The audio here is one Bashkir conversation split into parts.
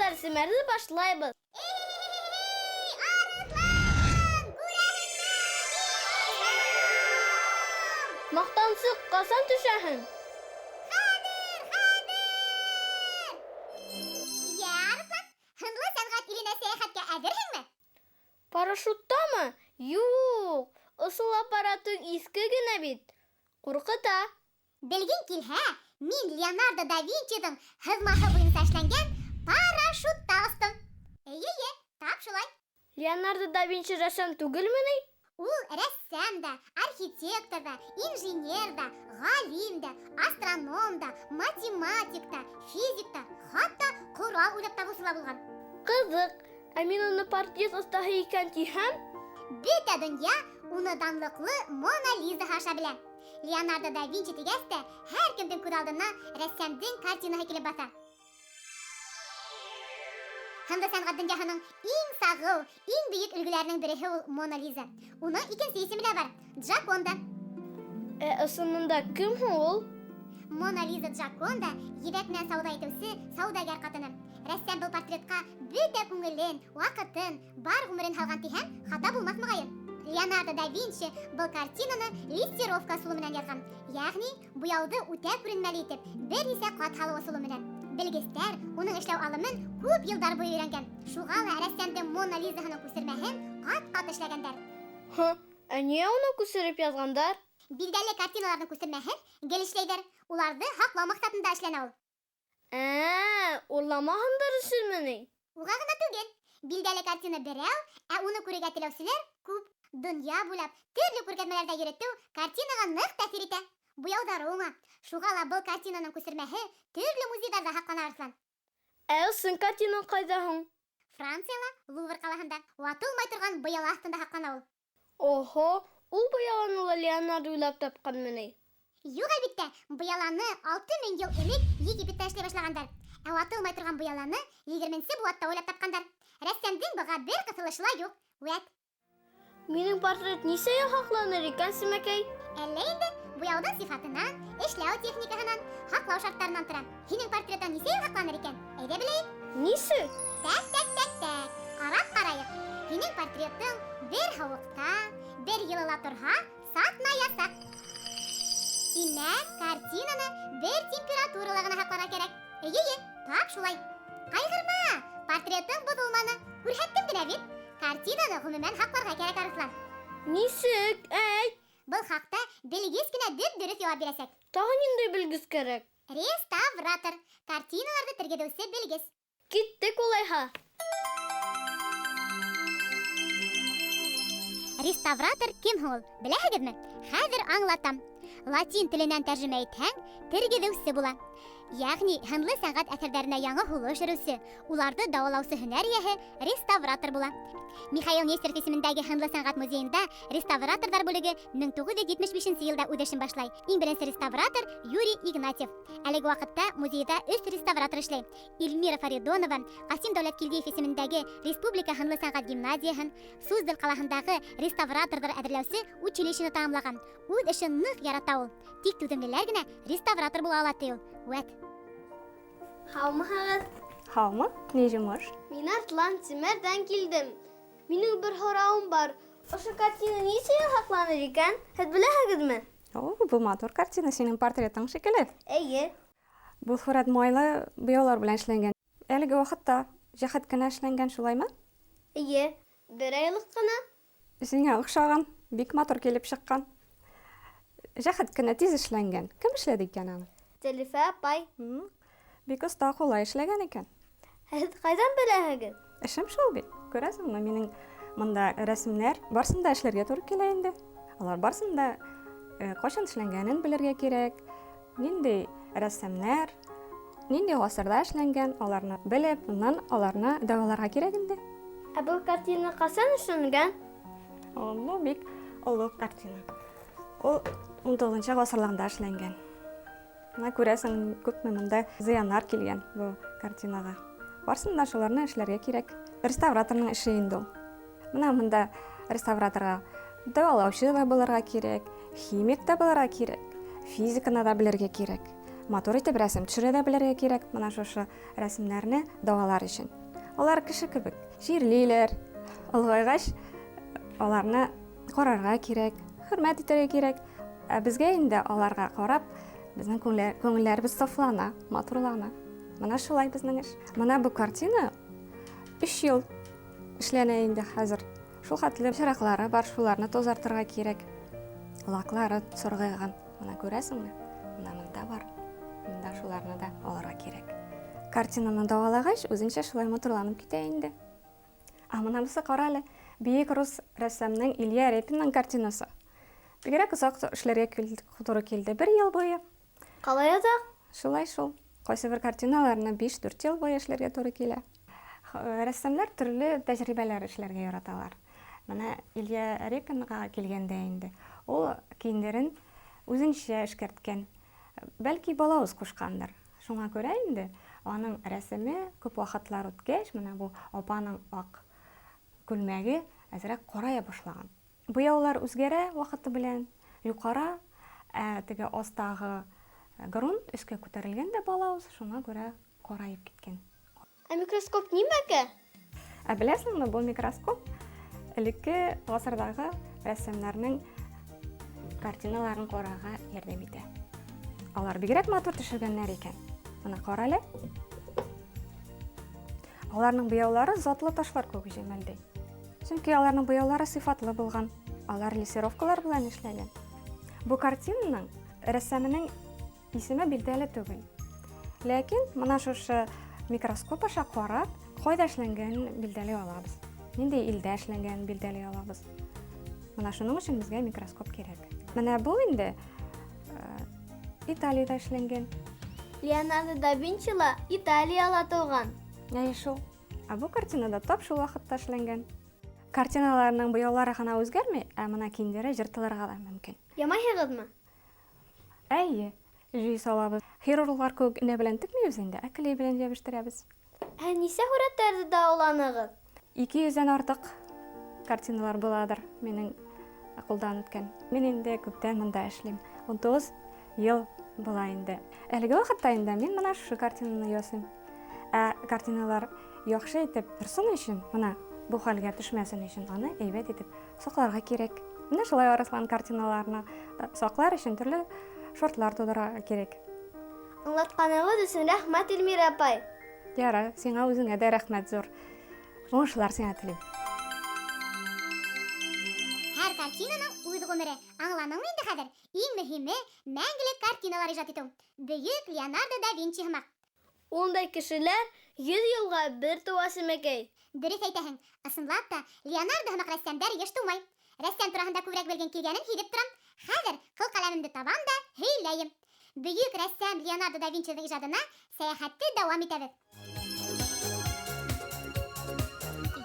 дуҫтар, семәрҙе башлайбыҙ. Эй, арыҫлан, күрәһеңме, мин осам! Маҡтансыҡ, ҡасан төшәһең? Хәҙер, хәҙер! Йә, арыҫлан, һынлы сәнғәт иленә сәйәхәткә әҙерһеңме? Парашюттамы? Юк, осоу аппаратың иҫке генә бит. Ҡурҡыта. Белгең килһә, мин Леонардо да Винчиҙың һыҙмаһы буйынса эшләнгән парашютта остом. Эйе-эйе, тап шулай. Леонардо да Винчи рәссам түгелме ни? Ул рәссам да, архитектор да, инженер да, галим дә, астроном да, математик та, физик та, хатта корал уйлап табыусы ла булған. Ҡыҙыҡ, ә мин уны портрет оҫтаһы икән тиһәм? Бөтә донъя уны данлыҡлы Мона Лизаһы аша белә. Леонардо да Винчи тигәс тә, һәр кемдең күҙ алдына рәссамдың картинаһы килеп баҫа. Һынлы сәнғәт донъяһының иң сағыу, иң бөйөк өлгөләренең береһе ул Мона Лиза. Уның икенсе исеме лә бар Джаконда. Ә ысынында кем һуң ул? Мона Лиза Джаконда ебәк менән сауҙа итеүсе сауҙагәр ҡатыны. Рәссам был портретҡа бөтә күңелен, ваҡытын, бар ғүмерен һалған тиһәм, хата булмаҫ моғайын. Леонардо да Винчи был картинаны листировка ысулы менән яҙған. Йәғни буяуҙы үтә күренмәле итеп, бер нисә ҡат һалыу ысулы менән. Белгестәр уның эшләү алымын күп йылдар буйы өйрәнгән. Шуға ла рәссамдың Мона Лизаһының күсермәһен ҡат-ҡат эшләгәндәр. Һы, ә ниңә уны күсереп яҙғандар? Билдәле картиналарҙың күсермәһен гел эшләйҙәр. Уларҙы һаҡлау маҡсатында эшләнә ул. Ә, урламаһындар өсөнмө ни? Уға ғына түгел. Билдәле картина берәү, ә уны күрергә теләүселәр күп. Донъя буйлап төрлө күргәҙмәләрҙә йөрөтөү картинаға ныҡ тәьҫир итә. Буяуҙары уңа. Шуға ла был картинаның күсермәһе төрлө музейҙарҙа һаҡлана, Арыҫлан. Ә ысын картина ҡайҙа һуң? Францияла, Лувр ҡалаһында ватылмай торған быяла аҫтында һаҡлана ул. Оһо, ул быяланы ла Леонардо уйлап тапҡанмы ни? Юҡ, әлбиттә, быяланы 6000 йыл элек Египетта эшләй башлағандар. Ә ватылмай торған быяланы 20-нсе быуатта уйлап тапҡандар. Рәссамдың быға бер ҡыҫылышы ла юҡ. Вәт. Минең портрет нисә йыл һаҡланыр икән, Симәкәй? Әллә инде буяуҙың сифатынан, эшләү техникаһынан, һаҡлау шарттарынан тора. Һинең портретың нисә йыл һаҡланыр икән? Әйҙә беләйек. Нисек? Тәк, тәк, тәк, тәк. Ҡарап ҡарайыҡ. Һинең портретың бер һыуыҡта, бер йылыла торһа, сатнаясаҡ. Тимәк, картинаны бер температурала ғына һаҡларға кәрәк. Эйе, тап шулай. Ҡайғырма, портретың боҙолманы. Күрһәттем генә бит. Картинаны ғөмүмән һаҡларға кәрәк, Арыҫлан. Нисек? Әйт. Был хаҡта белгес кенә дөп-дөрөҫ яуап бирәсәк. Тағы ниндәй белгес кәрәк? Реставратор. Картиналарҙы тергеҙеүсе белгес. Киттек улайһа. Реставратор кем һуң ул? Беләһегеҙме? Хәҙер аңлатам. Латин теленән тәржемә итһәң, тергеҙеүсе була. Йәғни һынлы сәнғәт әҫәрҙәренә яңы һулыш өрөүсе, уларҙы дауалаусы һөнәр эйәһе реставратор була. Михаил Нестеров исемендәге һынлы сәнғәт музейында реставраторҙар бүлеге 1975 йылда үҙ эшен башлай. Иң беренсе реставратор Юрий Игнатьев. Әлеге ваҡытта музейҙа 3 реставратор эшләй. Эльмира Фаридонова, Ҡасим Дәүләткилдиев исемендәге Республика һынлы сәнғәт гимназияһын, Суздаль ҡалаһындағы реставраторҙар әҙерләүсе училищены тамамлаған. Үҙ эшен ныҡ ярата ул. Тик түҙемлеләр генә реставратор була ала, ти ул. Вәт. Һаумыһығыҙ? Һаумы? Ни йомош? Мин Арыҫлан Семәрҙән килдем. Минең бер һорауым бар. Ошо картина нисә йыл һаҡланыр икән? Һеҙ беләһегеҙме? О, был матур картина, һинең портретың шикелле. Эйе. Был һүрәт майлы буяулар белән эшләнгән. Әлеге ваҡытта йәһәт кенә эшләнгән, шулаймы? Эйе, бер айлыҡ ҡына. Һиңә оҡшаған, бик матур килеп сыҡҡан. Йәһәт кенә тиҙ эшләнгән. Кем эшләде икән аны? Зәлифә апай. Бик оҫта ҡулай эшләгән икән. Һеҙ ҡайҙан беләһегеҙ? Эшем шул бит. Күрәсеңме, минең мында рәсемдәр барысын да эшләргә тура килә инде. Алар барысын да ҡасан эшләнгәнен белергә кәрәк. Ниндәй рәссамнар, ниндәй ғасырҙа эшләнгән, аларны белеп, унан аларны дауаларға кәрәк инде. Ә был картина ҡасан эшләнгән? Ул бик оло картина. Ул ун туғыҙынсы ғасырларҙа эшләнгән. Бына күрәсең, күпме мында зыяннар килгән был картинаға. Барысын да шуларны эшләргә кәрәк. Реставраторның эше инде ул. Бына мында реставраторға дауалаусы ла булырға кәрәк, химик та булырға кәрәк, физиканы да белергә кәрәк. Матур итеп рәсем төшерә дә белергә кирәк, менә шушы рәсемнәрне дәвалар өчен. Алар кеше кебек чирлиләр, олыгайгач аларны карарга кирәк, хөрмәт итәргә кирәк. Ә безгә инде аларга карап, безнең күңелләребез сафлана, матурлана. Менә шулай безнең эш. Менә бу картина 3 ел эшләнә инде хәзер. Шул хәтле чыраклары бар, шуларны тазартырга кирәк. Лаклары саргайган. Менә күрәсеңме? Менә монда бар. Монда шуларны да алырга кирәк. Картинаны дәвалагач, үзенчә шулай матурланып китә инде. Ә менә бусы кара әле, бөек рус рәссамның Илья Репинның картинасы. Бигрәк озак эшләргә туры килде. Бер ел буе. Қалай озак? Шулай шул. Кайсы бер картиналарны 5-4 ел буе эшләргә туры килә. Рәссамнар төрле тәҗрибәләр эшләргә яраталар. Менә Илья Репинга килгәндә инде, ул киемнәрен үзенчә эшкәрткән. Бәлки балавыз кушкандыр. Шуңа күрә инде аның рәсеме күп вакытлар үткәч, менә бу апаның ак күлмәге әзрәк карая башлаган. Буяулар үзгәрә вакыты белән, юкара, ә теге астагы грунт өскә күтәрелгән дә балавыз, шуңа күрә караеп киткән. Ә микроскоп нимәгә? Ә беләсеңме, бу микроскоп элекке гасырдагы рәссамнарның картиналарын карарга ярдәм итә. Алар бигрәк матур төшергәннәр икән. Менә кара әле. Аларның буяулары затлы ташлар кебек җемелди. Чөнки аларның буяулары сыйфатлы булган. Алар лессировкалар белән эшләгән. Бу картинаның рәссамының исеме билгеле түгел. Ләкин менә шушы микроскоп аша карап, кайда эшләнгәнен билгели алабыз. Нинди илдә эшләнгәнен билгели алабыз. Менә шуның өчен безгә микроскоп кирәк. Менә бу инде Италиядә эшләнгән. Леонардо да Винчи ла Италияла туган. Әйе шул. Ә бу картина да тап шул вакытта эшләнгән. Картиналарның буяулары гына үзгәрми, ә менә киндере җыртылырга да мөмкин. Ямайһыгызмы? Әйе, җөй салабыз. Хирурглар кебек энә белән текмибез инде, ә клей белән ябештерәбез. Ә нисә һүрәтләрде дәваланыгыз? Ике йөздән артык картиналар буладыр минең кулдан үткән. Мин инде күптән монда эшлим. 19 ел була инде. Әлеге вакытта инде мин менә шушы картинаны ясыйм. Ә картиналар яхшы итеп торсын өчен, менә бу хәлгә төшмәсен өчен аны әйбәт итеп сакларга кирәк. Менә шулай Арыслан картиналарны саклар өчен төрле шартлар тудыра кирәк. Аңлатканыгыз өчен рәхмәт, Эльмира апай. Ярар, сиңа үзеңә дә рәхмәт зур. Уңышлар сиңа телим. Һәр картинаның үз гомере. Аңланыңмы инде хәзер? Иң мөһиме мәңгелек картиналар иҗат итү. Бөек Леонардо да Винчи һымак. Ундай кешеләр 100 елга бер туа Семәкәй. Дөрес әйтәһең. Ысынлап та, Леонардо һымак рәссамдар еш тумай. Рәссам тураһында күбрәк белгән килгәнен һиҙеп торам. Хәҙер ҡыл ҡәләмемде табам да һөйләйем. Бөйөк рәссам Леонардо да Винчиҙың ижадына сәйәхәтте дауам итәбеҙ.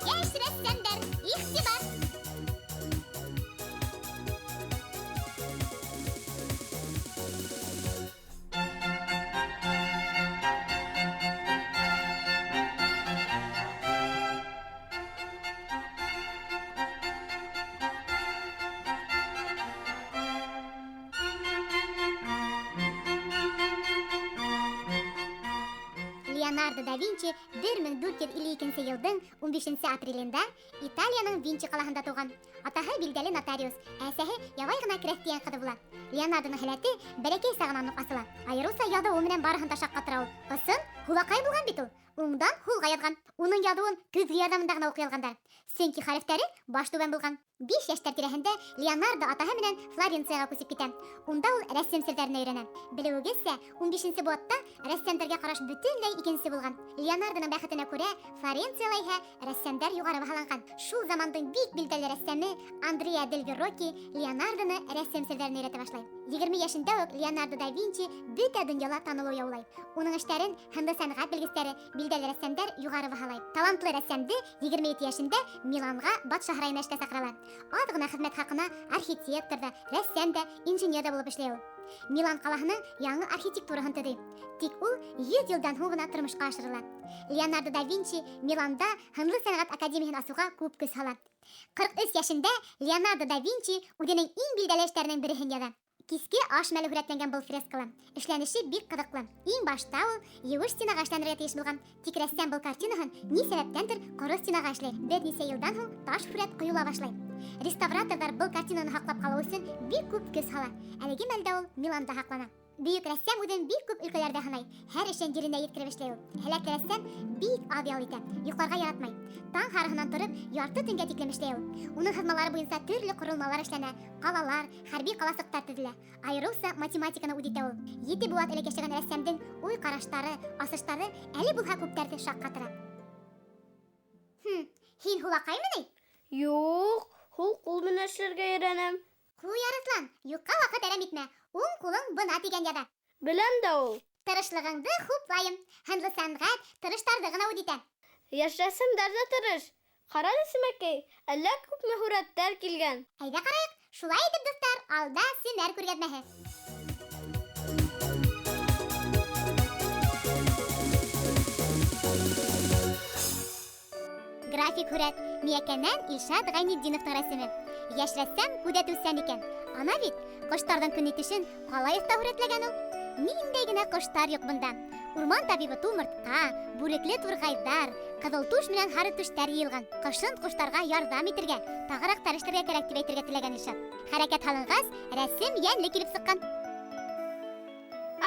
Йәш рәссамдар, иғтибар! Леонардо да Винчи бер мең дүрт йөҙ илле икенсе йылдың ун бишенсе апрелендә Италияның Винчи ҡалаһында тыуған. Атаһы билдәле нотариус, әсәһе ябай ғына крәҫтиән ҡыҙы була. Леонардоның һәләте бәләкәй сағынан уҡ асыла. Айырыуса яҙыуы менән барыһын да шаҡ ҡатыра ул. Ысын һулаҡай булған бит ул. Уңдан һулға яҙған. Уның яҙыуын көҙгө ярҙамында ғына уҡый алғандар. Сөнки хәрефтәре баш түбән булған. 5 йәштәр тирәһендә Леонардо атаһы менән Флоренцияға күсеп китә. Унда ул рәсем серҙәренә өйрәнә. Белеүегеҙсә, ун бишенсе быуатта рәссамдарға ҡараш бөтөнләй икенсе булған. Леонардоның бәхетенә күрә, Флоренцияла иһә рәссамдар юғары баһаланған. Шул замандың бик билдәле рәссамы Андреа дель Веррокки Леонардоны рәсем серҙәренә өйрәтә башлай. Егерме йәшендә үк Леонардо да Винчи бөтә донъяла танылыу яулай. Уның эштәрен һынлы сәнғәт белгестәре, билдәле рәссамдар юғары баһалай. Талантлы рәссамды егерме ете йәшендә Миланға батша һарайына эшкә саҡыралар. Аҙ ғына хеҙмәт хаҡына архитектор ҙа, рәссам да, инженер ҙа булып эшләй ул. Милан ҡалаһының яңы архитектураһын төҙөй. Тик ул йөҙ йылдан һуң ғына тормошҡа ашырыла. Леонардо да Винчи Миланда һынлы сәнғәт академияһын асыуға күп көс һала. Ҡырҡ өс йәшендә Леонардо да Винчи үҙенең иң билдәле эштәренең береһен яҙа. Киске аш мәле һүрәтләнгән был фрескала. Эшләнеше бик ҡыҙыҡлы. Иң башта ул еүеш стенаға эшләнергә тейеш булған. Тик рәссам был картинаһын ни сәбәптәндер ҡоро стенаға эшләй. Бер нисә йылдан һуң таш һүрәт ҡойола башлай. Реставраторҙар был картинаны һаҡлап ҡалыу өсөн бик күп көс һала. Әлеге мәлдә ул Миланда һаҡлана. Бөйөк рәссам үҙен бик күп өлкәләрҙә һынай. Һәр эшен еренә еткереп эшләй ул. Һәләтле рәссам бик аҙ ял итә, йоҡларға яратмай. Таң һарыһынан тороп, ярты төнгә тиклем эшләй ул. Уның һыҙмалары буйынса төрлө ҡоролмалар эшләнә, ҡалалар, хәрби ҡаласыҡтар төҙөлә. Айырыуса математиканы үҙ итә ул. Ете быуат элек йәшәгән рәссамдың уй-ҡараштары, асыштары әле булһа күптәрҙе шаҡ ҡатыра. Хм, һин һулаҡаймы ни? Юҡ, һул ҡул менән эшләргә өйрәнәм. Ҡуй, Арыҫлан, юҡҡа ваҡыт әрәм итмә. Уң ҡулың бына тигән яҙа. Беләм дә ул. Тырышлығыңды хуплайым. Һынлы сәнғәт тырыштарҙы ғына үҙ итә. Йәш рәссамдар ҙа тырыш. Ҡара әле, Сәмәкәй, әллә күпме һүрәттәр килгән. Әйҙә ҡарайыҡ. Шулай итеп, дуҫтар, алда Семәр күргәҙмәһе. График һүрәт. Миәкәнән Илшат Ғәйнетдиновтың рәсеме. Йәш рәссам күҙәтеүсән икән. Ана бит, ҡоштарҙың көн итешен ҡалай оҫта һүрәтләгән ул. Ниндәй генә ҡоштар юҡ бында. Урман табибы тумыртҡа, бүрекле турғайҙар, ҡыҙыл түш менән һары түштәр йыйылған. Ҡышын ҡоштарға ярҙам итергә, тағыраҡтар эшләргә кәрәк тип әйтергә теләгән Илшат. Хәрәкәт һалынғас, рәсем йәнле килеп сыҡҡан.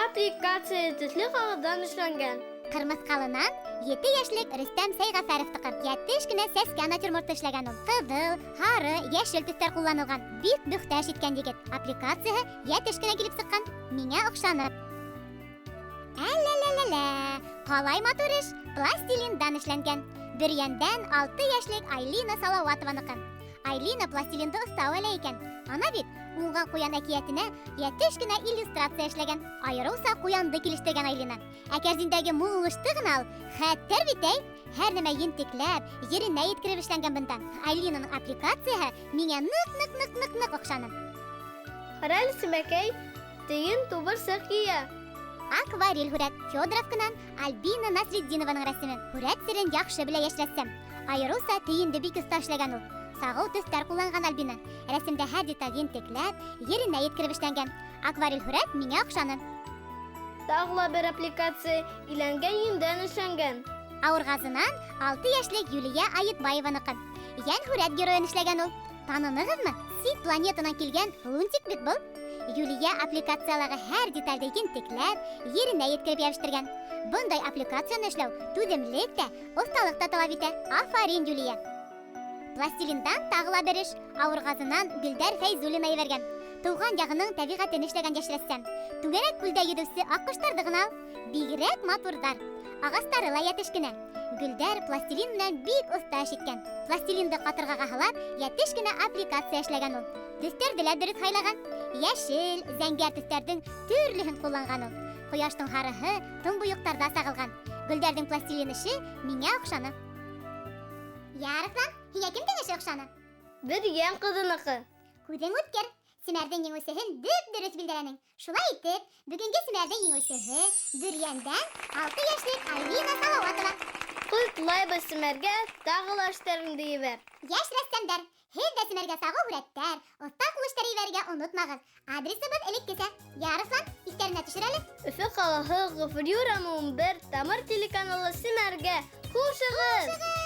Аппликация төҫлө ҡағыҙҙан эшләнгән. Ҡырмыҫҡалынан 7 йәшлек Рөстәм Сәйғәфәровтыҡы. Йәтеш кенә сәскә натюрморты эшләгән ул. Ҡыҙыл, һары, йәшел төҫтәр ҡулланылған. Бик бөхтә эш иткән егет. Аппликацияһы йәтеш кенә килеп сыҡҡан. Миңә оҡшаны. Әллә-лә-лә-лә. Ҡалай матур эш. Пластилиндан эшләнгән. Бөрйәндән 6 йәшлек Айлина Салауатованыҡы. Айлина пластилинды оҫта әүәләй икән. Ана бит, уңған ҡуян әкиәтенә йәтеш кенә иллюстрация эшләгән. Айырыуса ҡуянды килештергән Айлина. Ә кәрзиндәге мул уңышты ғына ал. Хәттәр бит, әй! Һәр нәмә ентекләп, еренә еткереп эшләнгән бында. Айлинаның аппликацияһы миңә ныҡ-ныҡ-ныҡ-ныҡ оҡшаны. Ҡара әле, Сәмәкәй, тейен тубырсыҡ йыя. Акварель һүрәт. Федоровканан Альбина Насретдинованың рәсеме. Һүрәт серен яҡшы белә йәш рәссам. Айырыуса тейенде бик оҫта эшләгән ул. Сағыу төҫтәр ҡулланған Альбина. Рәсемдә һәр деталь ентекләп, еренә еткереп эшләнгән. Акварель һүрәт миңә оҡшаны. Тағы ла бер аппликация иләнгән йөндән эшләнгән. Ауырғазынан 6 йәшлек Юлия Айытбаеваныҡы. Йән һүрәт геройын эшләгән ул. Танынығыҙмы? Сит планетанан килгән Лунтик бит был. Юлия аппликациялағы һәр детальде ентекләп, еренә еткереп йәбештергән. Бындай аппликацияны эшләү түҙемлек тә, оҫталыҡ та талап итә. Афарин, Юлия! Пластилиндан тағы ла бер эш. Ауырғазынан Гөлдәр Фәйзуллина ебәргән. Тыуған яғының тәбиғәтен эшләгән йәш рәссам. Түгәрәк күлдә йөҙөүсе аҡҡоштарҙы ғына ал. Бигерәк матурҙар. Ағастары ла йәтеш кенә. Гөлдәр пластилин менән бик оҫта эш иткән. Пластилинды ҡатырғаға һалап, йәтеш кенә аппликация эшләгән ул. Төҫтәрҙе лә дөрөҫ һайлаған. Йәшел, зәңгәр төҫтәрҙең төрлөһөн ҡулланған ул. Ҡояштың һарыһы томбойоҡтарҙа сағылған. Гөлдәрҙең пластилин эше миңә оҡшаны. Йә, Арыҫлан, һиңә кемдең эше оҡшаны? Бер йән ҡыҙыныҡы. Күҙең үткер. Семәрҙең еңеүсеһен дөп-дөрөҫ билдәләнең. Шулай итеп, бөгөнгө Семәрҙең еңеүсеһе Бөрйәндән 6 йәшлек Альбина Салауатова. Ҡотлайбыҙ Семәргә, тағы ла эштәреңде ебәр. Йәш рәссамдар, һеҙ ҙә Семәргә сағыу һүрәттәр, оҫта ҡул эштәре ебәрергә онотмағыҙ. Адресыбыҙ элеккесә. Йә, Арыҫлан, иҫтәренә төшөр әле. Өфө ҡалаһы, Ғафури урамы 11, Тамыр телеканалы Семәргә. Хушығыҙ! Хушығыҙ!